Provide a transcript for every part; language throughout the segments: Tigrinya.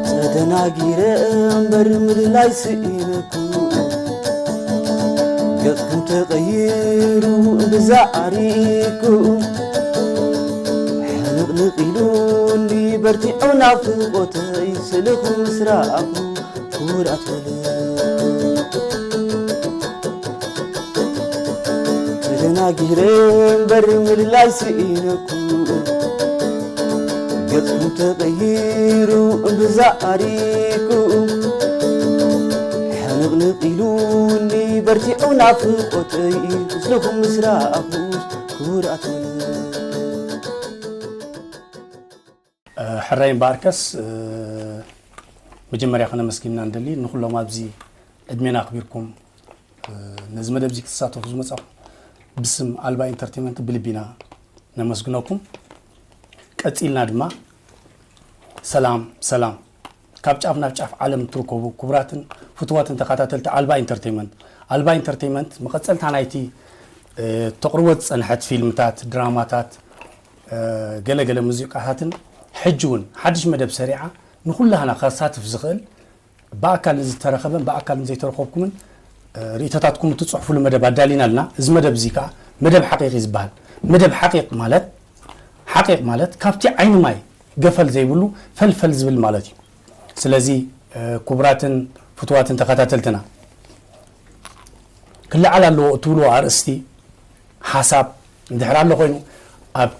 ተደናጊረ እምበር ምልላይ ስኢነኩ፣ ገጽኩም ተቐይሩ እምብዛ ዓሪኩ። ሕንቕንቕ ኢሉኒ በርቲዑ ናፍቖተይ፣ ስእልኹም ምስ ረኣኹ ክቡር ኣትወለ። ተደናጊረ እምበር ምልላይ ስኢነኩ፣ ገጽኩም ተቐይሩ እምብዛ ዓሪኩ። ሕንቕንቕ ኢሉኒ በርቲዑ ናፍቖተይ፣ ምስልኹም ምስ ረኣኹስ ክቡር ኣትወለ። ሕራይ እምበኣርከስ፣ መጀመርያ ከነመስግንና እንደሊ ንኹሎም ኣብዚ ዕድሜና ኣኽቢርኩም ነዚ መደብ እዚ ክትሳተፉ ዝመጻኹም ብስም ኣልባ ኢንተርቴይመንት ብልቢና ነመስግነኩም። ቀጺልና ድማ ሰላም ሰላም፣ ካብ ጫፍ ናብ ጫፍ ዓለም እትርከቡ ክቡራትን ፍቱዋትን ተኸታተልቲ ኣልባ ኢንተርቴይመንት። ኣልባ ኢንተርቴይመንት መቐጸልታ ናይቲ ተቕርቦ ዝጸንሐት ፊልምታት፣ ድራማታት፣ ገለገለ ሙዚቃታትን ሕጂ እውን ሓድሽ መደብ ሰሪዓ ንኹላህና ከሳትፍ ዝኽእል ብኣካል ንዝተረኸበን ብኣካል ንዘይተረኸብኩምን ርእይቶታትኩም እትጽሕፉሉ መደብ ኣዳሊና ኣለና። እዚ መደብ እዚ ከኣ መደብ ሓቂቕ እዩ ዝበሃል። መደብ ሓቂቕ ማለት፣ ሓቂቕ ማለት ካብቲ ዓይኒ ማይ ገፈል ዘይብሉ ፈልፈል ዝብል ማለት እዩ። ስለዚ ክቡራትን ፍቱዋትን ተኸታተልትና፣ ክለዓል ኣለዎ እትብልዎ ኣርእስቲ፣ ሓሳብ እንድሕር ኣሎ ኮይኑ ኣብ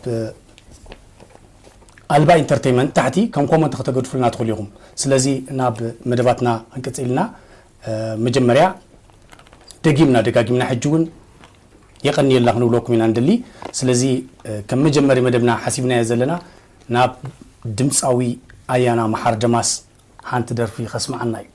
ኣልባ ኢንተርቴይመንት ታሕቲ ከም ኮመንት ከተገድፉልና ትኽእሉ ኢኹም። ስለዚ ናብ መደባትና ክንቅጽል ኢና። መጀመርያ ደጊምና ደጋጊምና ሕጂ እውን የቐንየልና ክንብለኩም ኢና ንደሊ። ስለዚ ከም መጀመሪ መደብና ሓሲብናዮ ዘለና ናብ ድምፃዊ ኣያና መሓር ደማስ ሓንቲ ደርፊ ከስምዓና እዩ።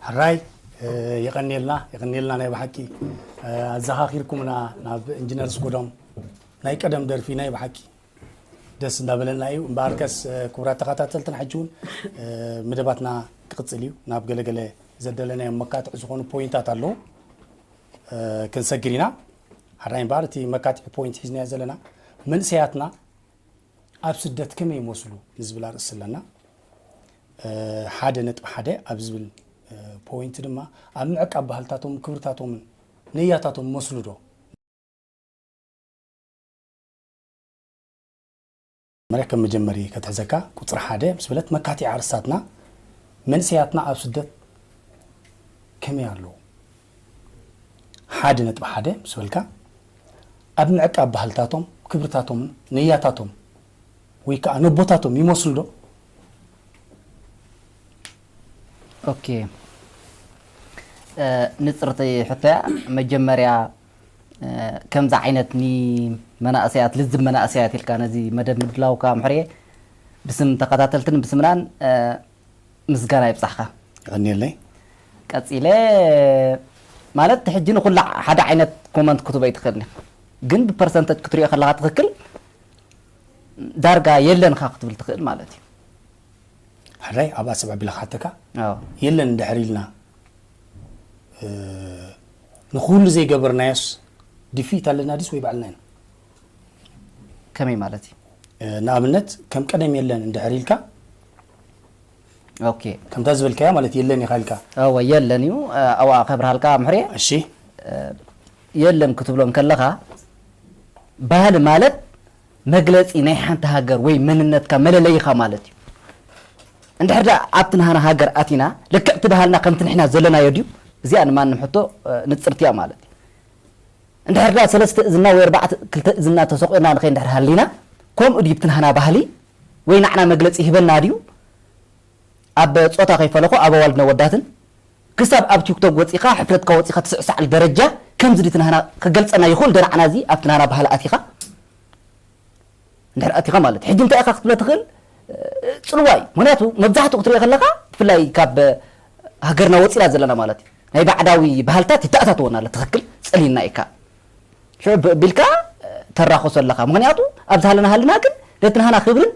ሕራይ፣ እ፣ የቐንየልና፣ የቐንየልና ናይ ብሓቂ፣ እ፣ ኣዘኻኺርኩምና ናብ ኢንጂነር ስጎዶም ናይ ቀደም ደርፊ ናይ ብሓቂ ደስ እንዳበለና እዩ። እምበኣርከስ፣ እ፣ ክቡራት ተኸታተልትና፣ ሕጂ እውን፣ እ፣ መደባትና ክቕጽል እዩ። ናብ ገለገለ ዘደለናዮም መካትዒ ዝኾኑ ፖይንታት ኣለዉ፣ እ፣ ክንሰግር ኢና። ሓራይ እምበኣር እቲ መካትዒ ፖይንት ሒዝናዮ ዘለና መንእሰያትና ኣብ ስደት ከመይ ይመስሉ ንዝብል ኣርእስቲ ኣለና። እ፣ ሓደ ነጥቢ ሓደ ኣብ ዝብል፣ እ፣ ፖይንት ድማ ኣብ ምዕቃብ ባህልታቶም፣ ክብርታቶምን ነያታቶም መስሉ ዶ? መጀመርያ ከም መጀመሪ ከትሕዘካ ቁጽሪ ሓደ ምስ በለት መካትዒ ኣርእስታትና መንእሰያትና ኣብ ስደት ከመይ ኣለዉ? ሓደ ነጥቢ ሓደ ምስ በልካ ኣብ ምዕቃብ ባህልታቶም፣ ክብርታቶምን ነያታቶም ወይ ከኣ ነቦታቶም ይመስሉ ዶ? ኦኬ። እ፣ ንጽርቲ ሕቶ እያ። መጀመርያ፣ እ፣ ከምዚ ዓይነት ንመናእሰያት፣ ልዝብ መናእሰያት ኢልካ ነዚ መደብ ምድላውካ ምሕርየ ብስም ተኸታተልትን ብስምናን፣ እ፣ ምስጋና ይብጻሕካ። የቐንየለይ። ቀጺለ፣ ማለት ሕጂ ንኹላ ሓደ ዓይነት ኮመንት ክትህቦ ኣይትኽእልን ኢኻ። ግን ብፐርሰንተጅ ክትሪኦ ከለኻ ትኽክል፣ ዳርጋ የለን ኢኻ ክትብል ትኽእል ማለት እዩ። ሕራይ ኣብኣ ሰብ ኣቢለ ክሓተካ። ኣዎ። የለን እንድሕር ኢልና፣ እ፣ ንኹሉ ዘይገበርናዮስ ድፊት ኣለና ድስ ወይ ባዕልና ኢና? ከመይ ማለት እዩ? እ፣ ንኣብነት ከም ቀደም የለን እንድሕር ኢልካ፣ ኦኬ። ከምታ ዝበልካያ ማለት የለን ኢኻ ኢልካ። እወ፣ የለን እዩ። እ፣ ኣብኣ ከብርሃልካ ምሕርየ። እሺ። እ፣ የለን ክትብሎ እንከለኻ፣ ባህሊ ማለት መግለጺ ናይ ሓንቲ ሃገር ወይ መንነትካ መለለይኻ ማለት እዩ። እንድሕር ደኣ ኣብቲ ናህና ሃገር ኣቲና፣ ልክዕ እቲ ባህልና ከምቲ ንሕና ዘለናዮ ድዩ? እዚኣ ንማንም ሕቶ፣ እ፣ ንጽርቲ እያ ማለት እዩ። እንድሕር ደኣ ሰለስተ እዝና ወይ ኣርባዕተ፣ ክልተ እዝና ተሰቒልና ንኸይድ እንድሕር ሃሊና፣ ከምኡ ድዩ ኣብቲ ናህና ባህሊ ወይ ንዓና መግለጺ ይህበና ድዩ? ኣብ ጾታ ከይፈለኹ ኣብ ኣዋልድን ኣወዳትን ክሳብ ኣብ ቲክቶክ ወጺኻ፣ ሕፍረትካ ወጺኻ ትስዕስዓሉ ደረጃ፣ ከምዚ ድዩ እቲ ናህና ክገልጸና ይኽእል ዶ ንዓና እዚ ኣብቲ ናህና ባህሊ ኣቲኻ? እንድሕር ኣቲኻ ማለት፣ ሕጂ እንታይ ኢኻ ክትብሎ ትኽእል? ጽልዋ እዩ። ምኽንያቱ መብዛሕትኡ ክትሪኦ ከለኻ፣ ብፍላይ ካብ ሃገርና ወጺና ዘለና ማለት እዩ፣ ናይ ባዕዳዊ ባህልታት ይተኣታተወና ኣሎ። ትኽክል፣ ጸሊእና ኢካ። ሽዑ ብ-፣ ቢልካ ተራኽሶ ኣለኻ። ምኽንያቱ ኣብዚ ሃለና ሃልና ግን ነቲ ናህና ክብርን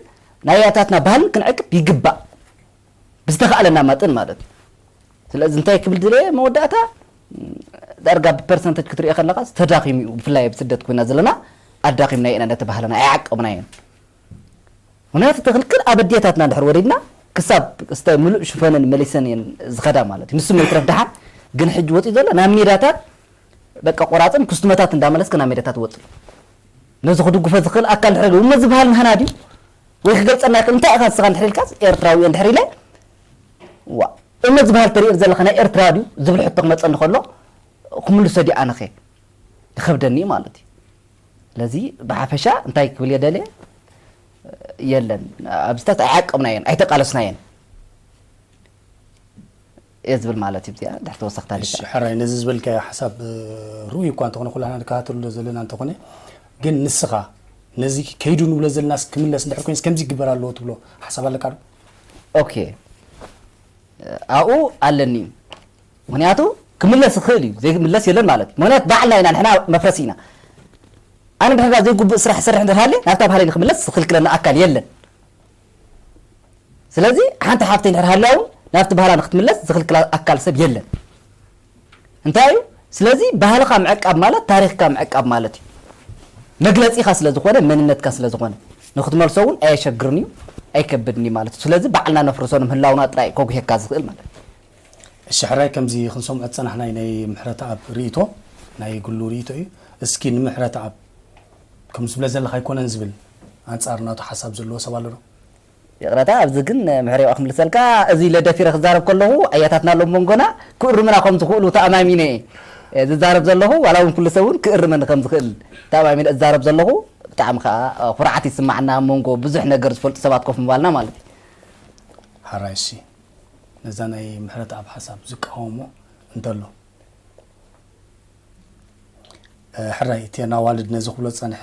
ናይ ኣያታትና ባህልን ክንዕቅብ ይግባእ። ብዝተኻእለና መጠን ማለት እዩ። ስለዚ እንታይ ክብል ድልየ መወዳእታ፣ ዳርጋ ብፐርሰንተጅ ክትሪኦ ከለኻ ተዳኺሙ እዩ። ብፍላይ ኣብ ስደት ኮይና ዘለና ኣዳኺምናዮ ኢና ነቲ ባህልና፣ ኣይዓቀብናዮን። ምኽንያቱ እቲ ክልክል ኣብ ኣዴታትና እንድሕር ወሪድና ክሳብ እስተ ምሉእ ሽፈነን መሊሰን እየን ዝኸዳ ማለት እዩ። ንሱ መይትረፍ ደሓን ግን ሕጂ ወፂኡ ዘሎ ናብ ሜዳታት በቃ ቆራፅን ኩስትመታት እንዳመለስከ ናብ ሜዳታት ወፅእ። ነዚ ክድግፎ ዝኽእል ኣካል እንድሕር ኢሉ፣ እሞ ዝበሃል ናህና ድዩ? ወይ ክገልጸልና ይኽእል? እንታይ ኢኻ ንስኻ እንድሕር ኢልካስ ኤርትራዊ እየ እንድሕር ኢለ፣ ዋ፣ እሞ ዝበሃል ተሪኦ ዘለኻ ናይ ኤርትራ ድዩ? ዝብል ሕቶ ክመጸኒ ከሎ ክምልሶ ድዩ ኣነኸ? ይኸብደኒ ማለት እዩ። ስለዚ ብሓፈሻ እንታይ ክብል እየ ደልየ? የለን። ኣብዚታት ኣይዓቀብናየን፣ ኣይተቃለስናየን። እየ ዝብል ማለት እዩ። እዚኣ ድሕር ተወሰኽታ እሺ፣ ሕራይ ነዚ ዝበልካዮ ሓሳብ እ፣ ርኡይ እኳ እንተኾነ ኩላና ንከታተሎ ዘለና እንተኾነ ግን ንስኻ ነዚ ከይዱ ንብሎ ዘለናስ ክምለስ እንድሕር ኮይንስ ከምዚ ይግበር ኣለዎ ትብሎ ሓሳብ ኣለካ ዶ? ኦኬ ኣብኡ ኣለኒ እዩ። ምክንያቱ ክምለስ ይኽእል እዩ፣ ዘይምለስ የለን ማለት እዩ። ምክንያቱ ባዕልና ኢና ንሕና መፍረሲ ኢና። ኣነ ድሕርዳ ዘይጉብእ ስራሕ ሰርሕ እንድሕር ሃልየ ናብታ ባህለይ ንክምለስ ዝኽልክለና ኣካል የለን። ስለዚ ሓንቲ ሓፍተይ እንድሕር ሃልያ እውን ናብቲ ባህላ ንክትምለስ ዝኽልክላ ኣካል ሰብ የለን። እንታይ እዩ? ስለዚ ባህልኻ ምዕቃብ ማለት ታሪኽካ ምዕቃብ ማለት እዩ። መግለፂኻ ስለ ዝኾነ መንነትካ ስለ ዝኾነ ንክትመልሶ እውን ኣየሸግርን እዩ ኣይከብድን እዩ ማለት እዩ። ስለዚ ባዕልና ነፍርሶ ንምህላውና ጥራይ ከጉሄካ ዝኽእል ማለት እዩ። እሺ ሕራይ ከምዚ ክንሰምዖ ዝፀናሕናይ ናይ ምሕረተኣብ ርእይቶ ናይ ግሉ ርእይቶ እዩ። እስኪ ንምሕረተኣብ ከም ዝብለ ዘለካ ኣይኮነን ዝብል ኣንፃር ናቱ ሓሳብ ዘለዎ ሰብ ኣሎ ዶ? ይቕረታ ኣብዚ ግን ምሕረይ ክምልሰልካ እዚ ኢለ ደፊረ ክዛረብ ከለኹ ኣያታትና ኣለዉ መንጎና ክእርምና ከም ዝኽእሉ ተኣማሚነ እየ ዝዛረብ ዘለኹ። ዋላ እውን ኩሉ ሰብ እውን ክእርመኒ ከም ዝኽእል ተኣማሚነ እዛረብ ዘለኹ። ብጣዕሚ ከዓ ኩርዓት ይስማዓና ኣብ መንጎ ብዙሕ ነገር ዝፈልጡ ሰባት ኮፍ ምባልና ማለት እዩ። ሓራይ እሺ ነዛ ናይ ምሕረተኣብ ሓሳብ ዝቃወሞ እንተሎ ሕራይ እቲ ኣዋልድ ነዚ ክብሎ ዝፀንሐ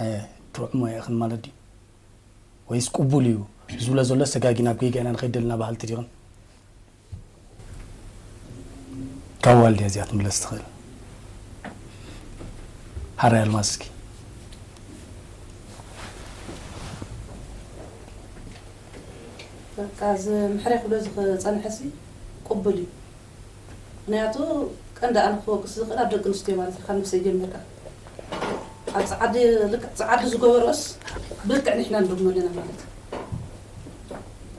ትርዕሞ ኢኽን ማለት ድዩ? ወይስ ቅቡል እዩ ዝብሎ ዘሎ ሰጋጊ ናብ ጌጋ ኢና ንኸይድ ዘለና በሃልቲ ዲኽን? ካብ ዋልድያ እዚኣ ትምለስ ትኽእል። ሓራይ ኣልማዝ እስኪ በቃ እዚ ምሕራይ ክብሎ ዝጸንሐ ሲ ቅቡል እዩ። ምክንያቱ ቀንዲ ኣነ ክወቅስ ዝኽእል ኣብ ደቂ ኣንስትዮ ማለት እዩ፣ ካብ ነብሰይ ጀሚርካ። ኣብ ጸዓዲ፣ ልክዕ ጸዓዲ ዝገበርኦስ ብልክዕ ንሕና ንድግሞ ኣለና ማለት እዩ።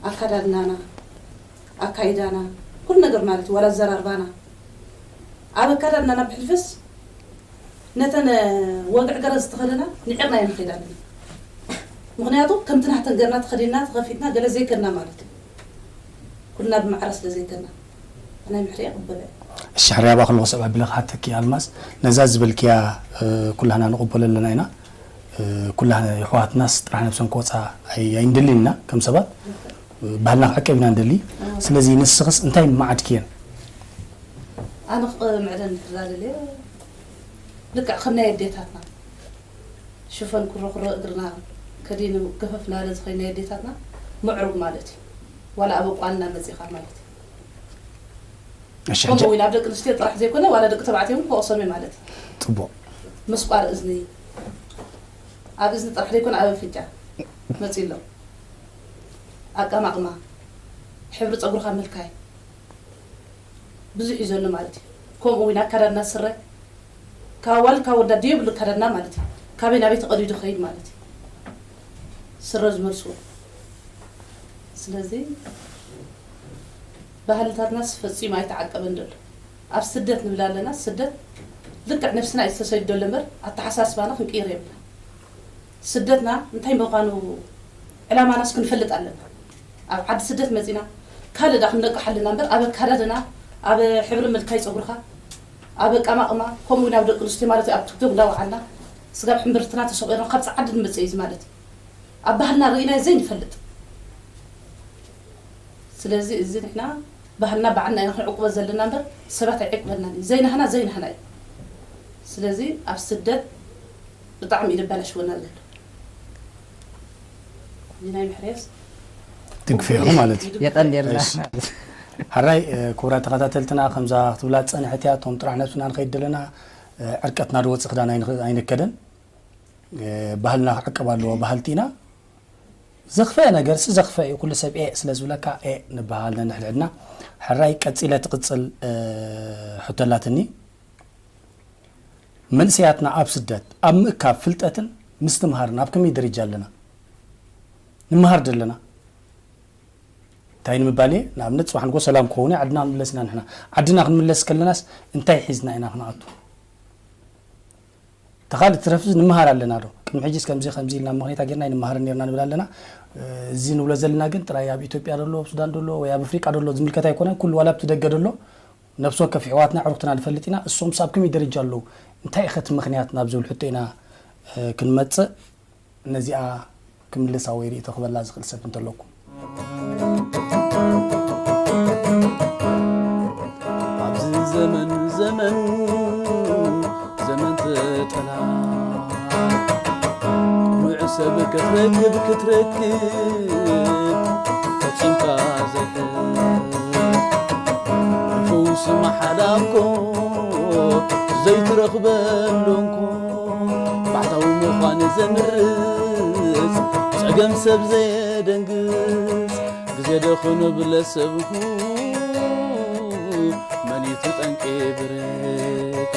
ኣካዳድናና፣ ኣካይዳና፣ ኩሉ ነገር ማለት እዩ፣ ዋላ ኣዘራርባና። ኣብ ኣካዳድናና ብሕልፍስ ነተን ወግዕ ገረን ዝተኸደና ንዒቕና እየን ንኸይድ ኣለና። ምኽንያቱ ከምቲ ናህተን ገርና ተኸዲንና ተኸፊትና ገለ ዘይከድና ማለት እዩ። ኩልና ብማዕረ ስለ ዘይከድና ናይ ምሕሪ ይቕበሎ እየ። እሺ ሕራይ ኣባ ከለኹ ሰብ ኣቢለ ክሓተኪ ኣልማዝ ነዛ ዝበልክያ እ፣ ኩላህና ንቕበሎ ኣለና ኢና እ፣ ኩላህና የሕዋትናስ ጥራሕ ነብሰን ክወፃ ኣይ- ኣይንደልን ኢና ከም ሰባት እ፣ ባህልና ክዕቀብ ኢና ንደሊ ስለዚ ንስኽስ እንታይ መዓድክየን ኣነ ክቕምዕደን እንድሕር ደልየ ልክዕ ከም ናይ ኣዴታትና ሽፈን ኩሮ ኩሮ እግርና ከዲኑ ገፈፍ እናበለ ዝኸይድ ናይ ኣዴታትና ምዕሩግ ማለት እዩ። ዋላ ኣብ ኣቋንና መፂኻ ማለት እዩ። እሺ ከምኡ ሕጂ እውን ኣብ ደቂ ኣንስትዮ ጥራሕ ዘይኮነ ዋላ ደቂ ተባዕትዮ እውን ክወቅሶም እየ ማለት እዩ። ፅቡቅ ምስቋር እዝኒ ኣብ እዝኒ ጥራሕ ዘይኮነ ኣብ ኣፍንጫ መፂ ኣሎ። ኣቀማቕማ ሕብሪ ፀጉርካ ምልካይ ብዙሕ እዩ ዘሎ ማለት እዩ። ከምኡ እውን ኣካዳድና ስረ ካብ ኣዋልድ ካብ ወዳ ደየብሉ ኣካዳድና ማለት እዩ። ካበይ ናበይ ተቐዲዱ ኸይድ ማለት እዩ። ስረ ዝመልስዎ ስለዚ ባህልታትናስ ፈጺሙ ኣይተዓቀበን ዘሎ። ኣብ ስደት ንብል ኣለና፣ ስደት ልክዕ ነብስና እዩ ዝተሰድዶ ዘሎ እምበር ኣተሓሳስባና ክንቅይር የብልና። ስደትና እንታይ ምዃኑ ዕላማናስ ክንፈልጥ ኣለና። ኣብ ዓዲ ስደት መጺና ካልእ ዳ ክንነቅሕ ኣለና እምበር ኣብ ኣካዳድና፣ ኣብ ሕብሪ ምልካይ ጸጉርኻ፣ ኣብ ኣቀማቕማ፣ ከምኡ እውን ኣብ ደቂ ኣንስትዮ ማለት እዩ ኣብ ቲክቶክ እንዳወዓልና ስጋብ ሕምብርትና ተሰቂርና ካብ ጸዓዲ ንመጽእ እዩ እዚ ማለት እዩ። ኣብ ባህልና ርኢናዮ ዘይንፈልጥ ስለዚ እዚ ንሕና ባህልና ባዕልና ኢና ክንዕቅቦ ዘለና እምበር ሰባት ኣይዕቅበናን እዩ። ዘይናህና ዘይናህና እዩ። ስለዚ ኣብ ስደት ብጣዕሚ እዩ ዘበላሽወና ዘሎ። እዚ ናይ ምሕሬስ ትግፍዮ ማለት እዩ። የቀንየልና። እሺ። ሓራይ እ፣ ክቡራት ተኸታተልትና ከምዛ ክትብላ ዝፀንሐት እያ እቶም ጥራሕ ነብስና ንኸይድ ዘለና እ፣ ዕርቀትና ዝወፅእ ክዳን ኣይንኸ- ኣይንከደን እ፣ ባህልና ክዕቀብ ኣለዎ ባህልቲ ኢና ዘኽፈ ነገር ሲ ዘኽፈ እዩ ኩሉ ሰብ ኤእ ስለ ዝብለካ ኤእ ንበሃል ነንሕድሕድና ሕራይ ቀጺለ ትቕጽል እ፣ ሕቶ ኣላትኒ መንእሰያትና ኣብ ስደት ኣብ ምእካብ ፍልጠትን ምስትምሃርን ኣብ ከመይ ደረጃ ኣለና ንምሃር ደለና እንታይ ንምባል እየ ንኣብነት ጽባሕ ንጎ ሰላም ክኸውን ዓድና ክንምለስ ኢና ንሕና ዓድና ክንምለስ ከለናስ እንታይ ሒዝና ኢና ክንኣቱ ተኻል ትረፍስ ንምሃር ኣለና ዶ ቅድሚ ሕጂስ ከምዚ ከምዚ ኢልና ምኽንያታ ጌርና ኣይንመሃርን ኔርና ንብል ኣለና እዚ ንብሎ ዘለና ግን ጥራይ ኣብ ኢትዮጵያ ደሎ ኣብ ሱዳን ደሎ ወይ ኣብ ኣፍሪቃ ደሎ ዝምልከት ኣይኮነን ኩሉ ዋላ ኣብቲ ደገ ደሎ ነብሲ ወከፍ ኣሕዋትና ኣዕሩኽትና ንፈልጥ ኢና እሶምስ ኣብ ከመይ ደረጃ ኣለዉ እንታይ ኢኸ እቲ ምኽንያት ናብ ዝብል ሕቶ ኢና ክንመጽእ ነዚኣ ክምልሳ ወይ ርእይቶ ክበላ ዝኽእል ሰብ እንተለኩም ዘመን ዘመን ዘመን ትጠላ ቅኑዕ ሰብ ክትረክብ ክትረክብ ፈጺምካ ዘይሕብ ፍውስ መሓዳምኮ ዘይትረኽበሉ እንኮ ባዕታዊ ምዃን ዘምርጽ ጸገም ሰብ ዘየደንግጽ ግዜ ደኹኑ ብለሰብ መን እዩ ጠንቂ ብርክ